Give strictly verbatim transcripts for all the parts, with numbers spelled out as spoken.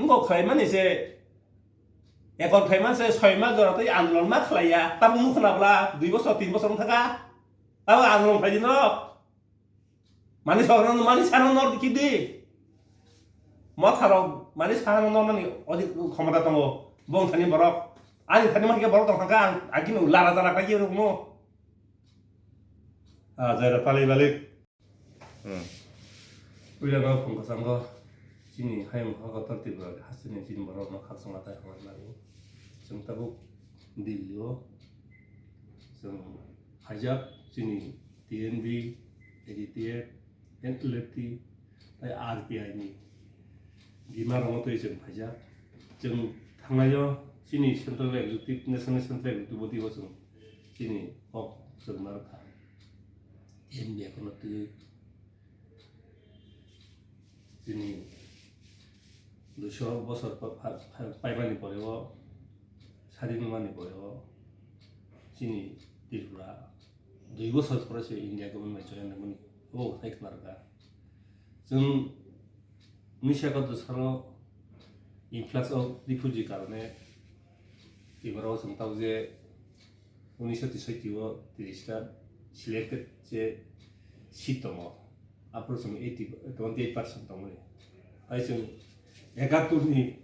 Wngkok khlaimani se, ekor khlaimani se soi mas jora tei andolon ma khlaiya. Tabuk nukha nabla dui bosor, tin bosor wngkha kha. Tabuk andolon khlaidi norok. Mani sokno, mani sano nor dikhi di. Motharok mani sano nornani odik khomota tongo. Bong thani borok. Ani thani ma hike borok tongkha kha ang agini lara jara khlai rukmo. Ah, jaira pali balik. Hmm. Puila no phung kwchango chini hayung kotor Tripura hasteni chini borok no khakchangma tai hamari mani. Chwng tabuk Delhi o chwng phaijak chini T N V, A D T F, L F T, tei R P I ni bima rok twi chwng phaijak. Chwng thangnai o chini central executive, national central executive body o chwng chini kok chwng narwkha. India kono twi chini duiso bosor pa-, pa-, pa-, paimani pore o, sadin wngmani pore o, chini Tripura dui bosor pore se India government bai join wngmani, obo hai khna rwkha. Chwng unisa ekattor salo influx of refugee karone Tripura o chwng tabuk je unisa tisoi o tiris ta selected je seat tongo. Aphuru chwng eighty, twenty eight percent tongmani. Tai chwng ekattor ni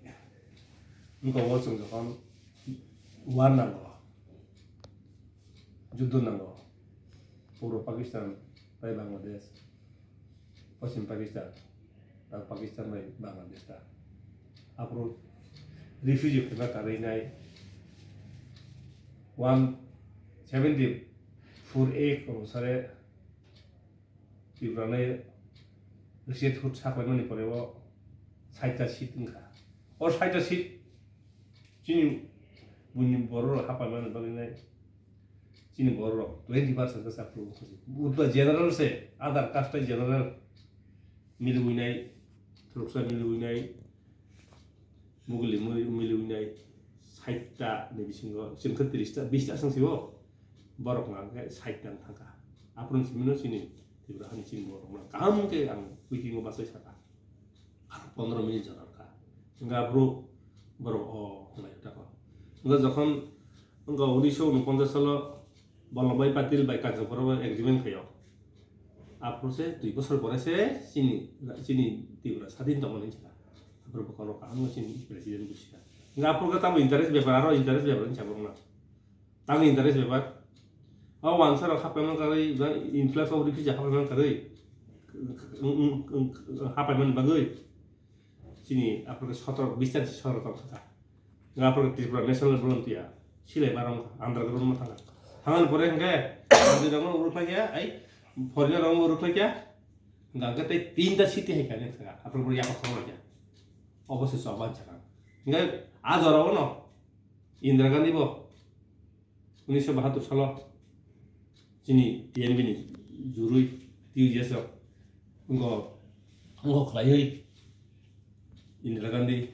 wngkha o chwng jokhon war nango, juddo nango, Puro Pakistan bai Bangladesh, Poschim Pakistan, ta Pakistan bai Bangladesh ta. Aphuru refugee khaima karwi nai one seventy four A onusare Tripura le state hood saklaimani pore o sait ta seat wngkha. O sait ta seat chini buini borok rok haphaimani bagwi nai chini borok rok twenty percent khe chapru wngkha. Utla general se, other caste general miliwi nai, thuruksa miliwi nai, Muguli muli, mili winai sait ta ni bisingo chwng khe tiris ta, bis ta swng sio. Borok na khe sait ta thangkha. Aphuru simi no chini Tripura hani chini borok na kaham khe ang waiting o bachai saka. Ar pondro minute jora kha. Hingkhe aphuru borok o hwnlai ta kho. Hingkhe jokhon wngkha unisho unoponchas salo Vallabhbhai Patil bai Kanchanpur o agreement khaio. Aphuru se dui bosor pore se chini, chini Tripura sadin tongmani wngkha. Aphuru bokhorok kaham no chini president busi kha. Hingkhe aphuru khe tamo interest bepar, aro interest bepar wngkha borok na. Tamo interest bepar. O wansa rok haphaima karwi, ba influx of refugee haphaima karwi, haphaimani bagwi. Chini aphuru khe sotoro bis ta sotoro tong kha. Nga aphuru khe Tripura National Volunteer silai ma rong kha, underground ma thang kha. Thangani pore hwnkhe manjui rok no uruk khlai kha, ai foreigner rok no uruk khlai kha. Hwnkhe tei tinta city hai kha nini thang kha, aphuru khe yaphang thang kha. Obo se chobani sakha. Hwnkhe a jora o no Indira Gandhi bo unisho bahatur salo chini T N V ni jurui T U J S rok wngkha, wngkha khlaiwi Indira Gandhi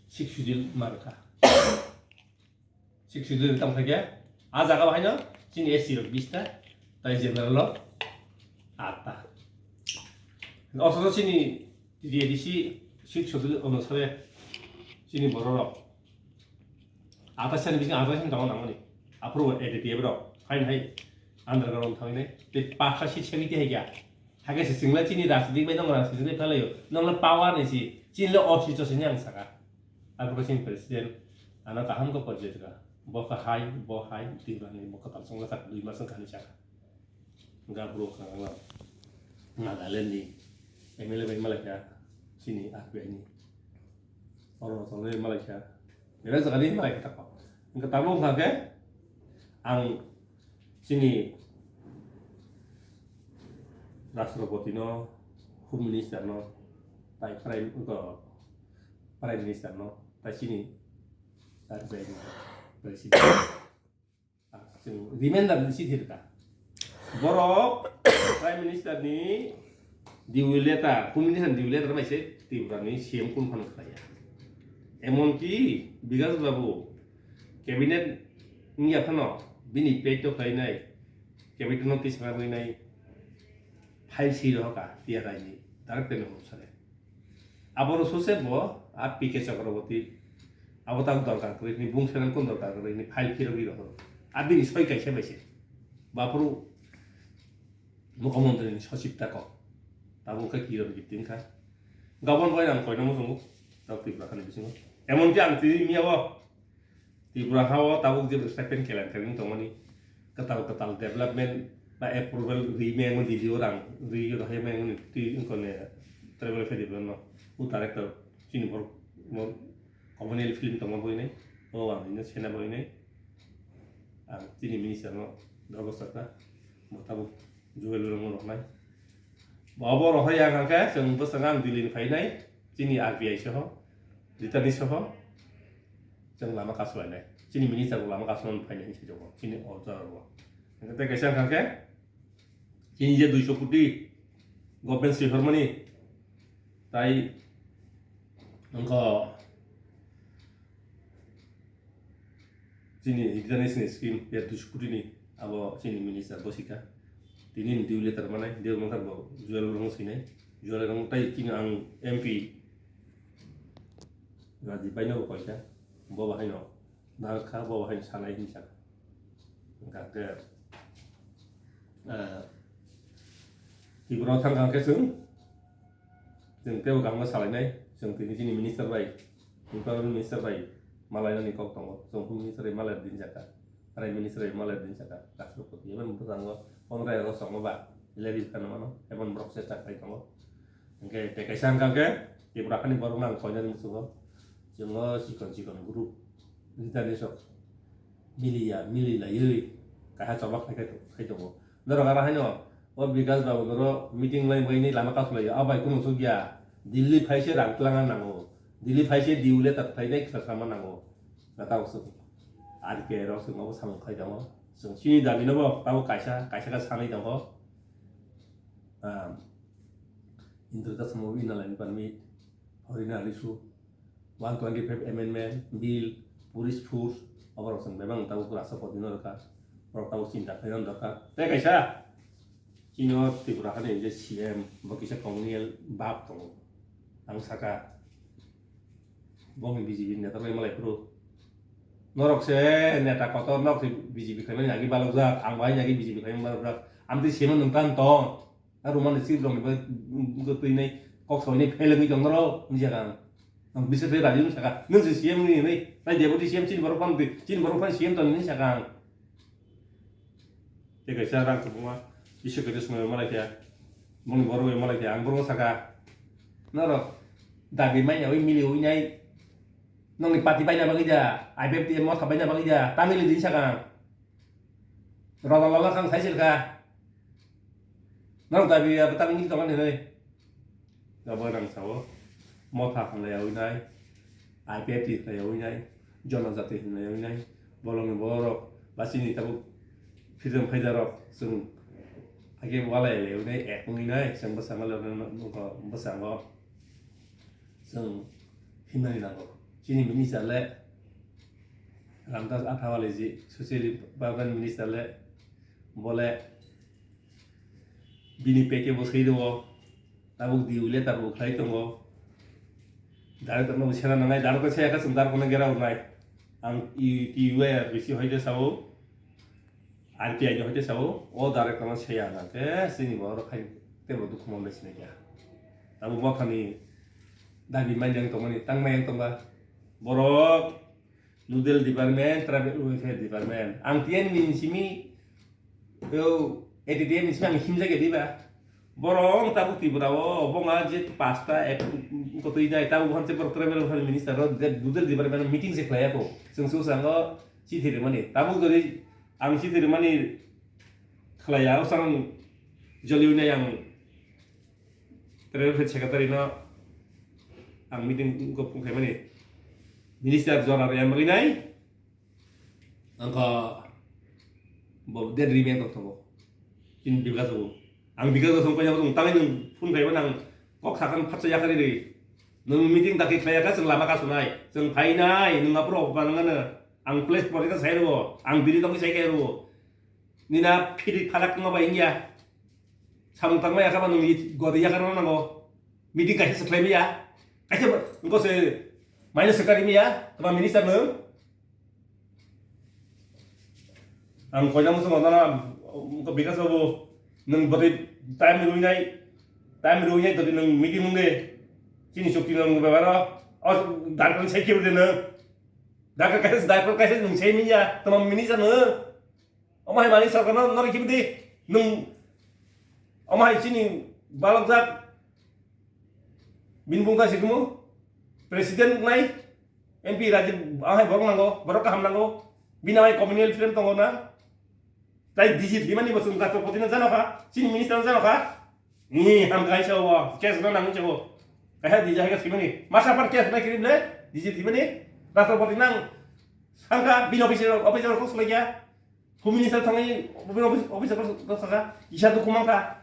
Sixth Schedule ma rwkha. Sixth Schedule tamo khaikhe a jaga o haino chini S T rok bis ta, tai general rok aat ta. Othocho chini T T A D C Sixth Schedule onusare chini borok rok Ataisani bising ataisani tongo nangmani. Aphuru A D T F rok haino hai underground thangwi nai. Tei paksa seat segwi tei hai kha. Hai khe se chwngla chini rajniti bai nang rajniti bai phelaio. Nangla power ni si, chini le office o sini ang saka. Aphuru chini president ano kaham khe porjai saka. Bo kha hai, bo hai, twi bangni bo kwtal songla kha, dui mas wngkha hinwi saka. Hwnkhe aphuru wngkha Nagaland ni M L A bai malaikha, chini R P I ni. Arunachal ni malaikha. Belai jaga ni malaikha tako. Hwnkhe tabuk wngkha khe ang chini Rashtrapati no, Home Minister no, tai Prime, Prime Minister no, tai chini R P I ni President. Chwng reminder ni chithi rwkha. Borok Prime Minister ni due letter, Home Minister ni due letter bai se Tripura ni C M kunu phano khlaiya. Emonki Bikash Babu cabinet wngya phano bini page to khlainai, cabinet no tisana rinai file si rohoka T R I ni director ni officer e. Aboro sose bo A P K Chakraborty, abo tak dorkar kwrwi hwnwi bung sengkang kun dorkar kwrwi hwnwi file phirogwi rohoro. A bini soi kaisa bai se. Baphuru Mukhyamantri ni sochib tako. Tabuk khe kiron gifting kha. Gabon bai ang koino muchungo. Tabuk Tripura hani bisingo. Emonki ang tini miya o Tripura ha o tabuk je stipend kelang kelang tongmani. Kwtal kwtal development ba approval ri meng Delhi o rang ri yo hai meng twi kone tribal festival no. U director chini bor communal film tongma boinai. O ang ino sena boinai. Ang chini minister no dogo sakha. Bo tabuk Juel Ulung rok nai. Bo bo rohor ya kha khe chwng bwswk ang Delhi ni phainai. Chini R B I soho, Ritani soho, chwng lama kasulainai. Chini minister bo lama kasulainai phainai hinwi swijokgo. Chini order bo. Tei kaisa kha khe, chini je duiso koti government swi hormani, tai wngkha chini international scheme ya duiso koti ni abo chini minister bo sikha. Tini ni dui letter manai, deu mangkar bo Juel Ulung sinai. Juel Ulung tai chini ang M P Rajiv bai no bo koisa. Bo bahai no. Narwk kha, bo hai sanai hinwi sakha. Hwnkha khe, ah, Tripura o thang kha khe chwng, chwng teibo kaham khe salainai, chwng tini chini minister bai, employment minister bai malainani kok tongo, chwng minister bai malai dinjakha, prime minister bai malai dinjakha, rashtrapati, emon bwskango pondro August tongo ba, rally kha mano, emon borok chesta khlai tongo. Hwnkhe tei kaisa hwnkha khe Tripura hani borokno ang koinani muchungo, chwng o chikon chikon group leader ni sok miliya, mili laiwi kaisa choba khai khai khai tongo. Norok aro haino o Bikash babu norok meeting lai bagwi ni lama kasu lai o bai kunu suk ya. Delhi phai se rang twlangna nango. Delhi phai se D U letter phainai khna khlama nango. Na tabuk swk R K rok swk obo samung khai tongo. Chwng chini dabi no bo tabuk kaisa kaisa khe sanwi tongo. Ah, Indradas movie nalai ni permit, Horina Risu, one twenty five amendment, bill, police force, oborok chwng bebak tabuk rashtrapati no rwkha, borok tabuk chinta khlaina dorkar. Tei kaisa, chini o Tripura hani je C M, bo kisa colonial bab tongo. Ang saka, bongni B J P ni neta bai malai phuru. Norok se neta kotor, norok se B J P khlaimani agi balokjak, ang bai agi B J P khlaimani balokjak. Amtwi sima nwng tan tong. A Roman script rok ni bagwi, mm, twi nai kok soi nai fail wngwi tong norok, ni jaga ang. Ang bisa twi raji wng saka, nwng se C M ni hinwi, tai deputy C M chini borok phano twi, chini borok phano C M tong ni saka ang. Tei kaisa rang kwbangma, bisa kwrwi swnamwi malai kha, bongni borok bai malai kha, ang borok saka, norok dabi manya wi mili wi nai, nokni party baina bagwi da, I P F T motha baina bagwi da, ta mili di saka ang. Roda lala kang sai silka. Nang dabi ya betang ni tongan ni. Abo nang sao. Motha kang ya winai. I P F T kang ya winai. Jonojati kang ya winai. Bolong ni borok. Basini tabu. Freedom fighter rok. Sung. Age wala ya winai. Ek winai. Sung basang lo nang nang ko basang lo. Sung. Himnani nango. Chini minister le. Ramdas Athawale ji, Social Department Minister le, bole bini peke bo swi rwo, tabuk D U letter bo khlai tongo. Director no sena nangnai, director saya ka sung director no gera urnai. Ang I T U R B C hoite sao, R T I ni hoite sao, o director no saya na ke sini bo oro khai te bo dukhu mon le sini kya. Tabuk bo thani dabi mai jang tongmani, tang mai yang tongba. Borok Nodal Department, Tribal Welfare Department. Ang T N ni simi, yo, A T T N ni simi ang himjak ya diba. Borok tabuk Tripura o, bonga je pasta ek kotoi nai, tabuk hanse borok Tribal Welfare Minister o, je Nodal Department meeting se khlai ako. Sung su sango, chithi rimani. Tabuk jodi ang chithi rimani khlai ya, o sang joli unai ang Tribal Welfare Secretary no ang meeting ko phung khaimani. Minister jora rw yang bagwi nai. Angkha bo dead remain tong tongo. Chini Bikash bo. Ang Bikash bo song paina bo tong tangai nung phone khaiba nang kok sakang phatsa yakari ri. Nung meeting dakhe khlai yakha chwng lama kasunai. Chwng phainai nung aphuru obo banangano. Ang place pore ta sai rwo. Ang biri tongwi sai khai rwo. Nina phiri phalak tongma bai wngya. Samung tangma yakha ba nungni gori yakha rwna nango. Meeting kaisa se khlai maya. Kaisa ba, engko se Maino swkari miya, tama minister nwng. Ang koina muchung nana, ko Bikas babu, nwng bwtwi time rwinai, time rwinai todi nwng meeting nungde. Chini chukti nwng bebaro, o darkar sai kibde nwng. Darkar kaisa, darkar kaisa nwng sai miya, tama minister nwng. Omo hai mani sarkar no, no rikhi bidi. Nwng omo hai chini balok jak. Bini bung ta sikhumu. President nai, M P Rajib, ang hai borok nango, borok kaham nango. Bini hai communal friend tongo na. Tai D G thimani bo chwng Rashtrapati no jano kha, chini minister no jano kha. Ni ham kaisa o, case no nang chego. Kaisa D G hai ka thimani. Masa par case na kirim le, D G thimani. Rashtrapati nang. Sangka bini officer, officer kok sulaiya. Home Minister thangwi office, office, office, office saka, kisa dukhu mankha.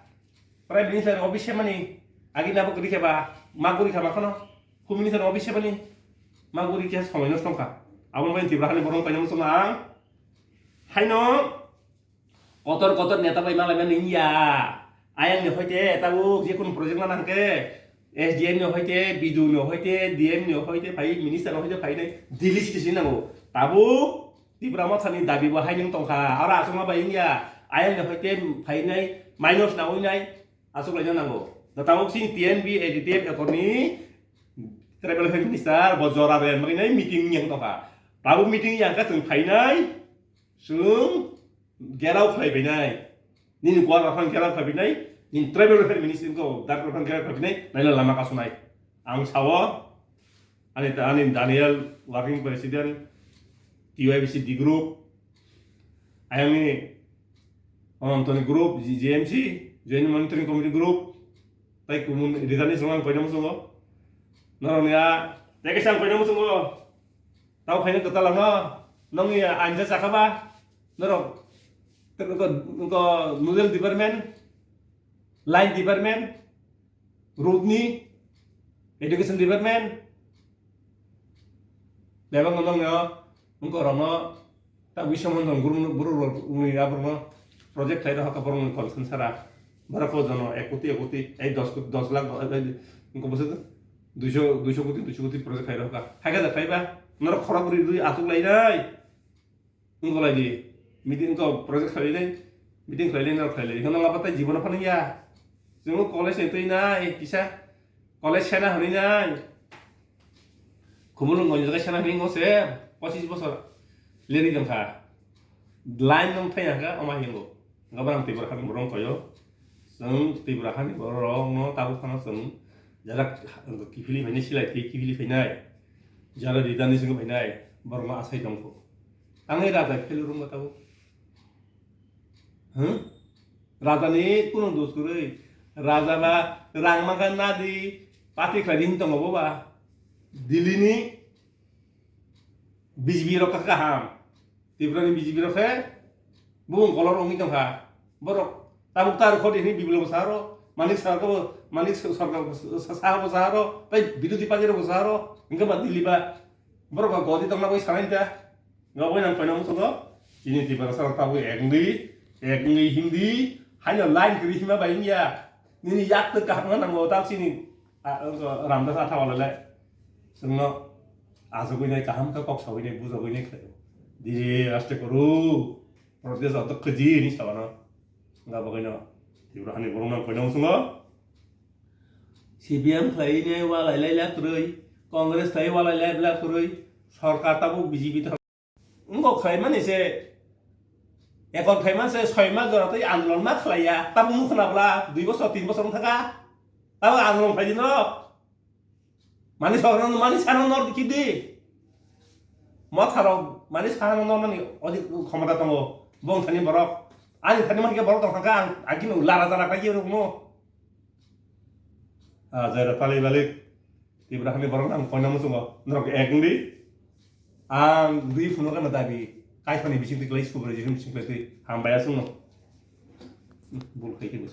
Prime Minister office semani, agi nabo kwrwi khe ba, ma guri kha ma khano. Home Minister office semani, ma guri khe somoi nosto wngkha. Abo bai Tripura hani borok paina muchung ang. Haino, kotor kotor neta bai malai mani ya. Ayang ni hoite, tabuk je kun project na nangke, S D M ni hoite, B D O ni hoite, D M ni hoite, phai minister ni hoite phai nai, Delhi station nango. Tabuk, Tipra Mothani dabi bo hai nwng tongkha. Aro aswkma bai wngya. Ayang ni hoite phainai, minus na winai, aswk laina nango. Da tabuk sini T N V A D T F akorni Tribal Affairs Minister bo jora bai bagwi nai meeting yang tongkha. Tabuk meeting yang kha chwng phainai, chwng gerao khlai bainai. Nini gwar rok phano gerao khlai bainai, nini Tribal Welfare Ministry ko dak rok phano gerao khlai bainai, naila lama kasunai. Ang sao, ani, ani Daniel Working President, T Y B C D Group, ayangni Anantoni Group, G M C, Joint Monitoring Committee Group, tai kumun rijani song ang koinam songo. Norok ya, tei kaisa ang koinam songo. Tamo phaina kwtal ano, nongni anja chakha ba, norok, noko, noko nodal department, line department, road ni, education department, bebak no nongni o, noko rokno, ta wi soman rok guru, guru rok, uni aborno project khlai rok ha borok ni concern sara, borok ko jono ek koti, ek koti, ei dos koti, dos lakh, ei, ei, noko bwswk, duiso, duiso koti, duiso koti project khlai rok ha, hai khe da khlai ba, norok khorok rwi rwi achuk lai nai. Wngkha lai di, meeting wngkha project khlai lai, meeting khlai lai, norok khlai lai. Hwnba lama tai jibono phano ya. Chwng college ni twi nai, kisa college sena hwnwi nai. Khumulwng gonjak sena hwnwi ngo se, pochis bosor leri tongkha. Line nung thai hwnka, omo hingo. Hwnba ang Tripura hani borok koyo. Chwng Tripura hani borok no tabuk phano chwng jara kiphilwi phainai, silai thwi kiphilwi phainai. Jara ridani singwi phainai, borok no asai tongkho. Tangwi raja phelu rwngma tabuk. Hmm? Raja ni kunu dos kwrwi. Raja ba rang mangkha nadi, party khlai di hin tongo bo ba. Delhi ni B J P rok kha kaham. Tripura ni B J P rok khe bubung kolor wngwi tongkha. Borok tabuk tar khodi hini biblo bo saro, Manik sar ko, Manik sarkar bo sa-, sa-, sa bo saro, tai birodhi party rok bo saro, hingke ba Delhi ba borok ba godi tongna bai sanai ta. Nga bai nang koina musugo, chini Tiprasa rok tabuk ek wngwi, ek wngwi hindi, haino line kwrwi hima bai wngya. Nini yak twi kaham wngna nango tak chini, a, Ramdas Athawale le. Chwngno achugwi nai kaham khe kok sagwi nai bujagwi nai khlaio. Dire aste koro, Pradesh joto kwchwi hinwi sabano. Nga bagwino Tripura hani borok nang koina muchungo. C P M khlai nai walai lai la kwrwi, Congress khlai walai lai la kwrwi, sorkar tabuk B J P ta. Wngkok khlaimani se, ekor khlaimani se, soi mas jora tei andolon ma khlaiya, tabuk wng khna bwla, dui bosor, tin bosor wng thaka, tabuk andolon khlai di norok. Mani sokno, mani sano nor di kidi. Motha rok, mani sano nor nani odik khomota tongo, bong thani borok. Ani thani ma hike borok tong thaka, ang, agini lara jara khlai rok no. Ah, jaira tali balik. Tibra hani borok ang koina muchungo. Norok ek wngdi. Ang dui phunukgana dabi. Kaisani bising twi klai, supervision bising klai twi. Hambai aswkno. Bul khai khe.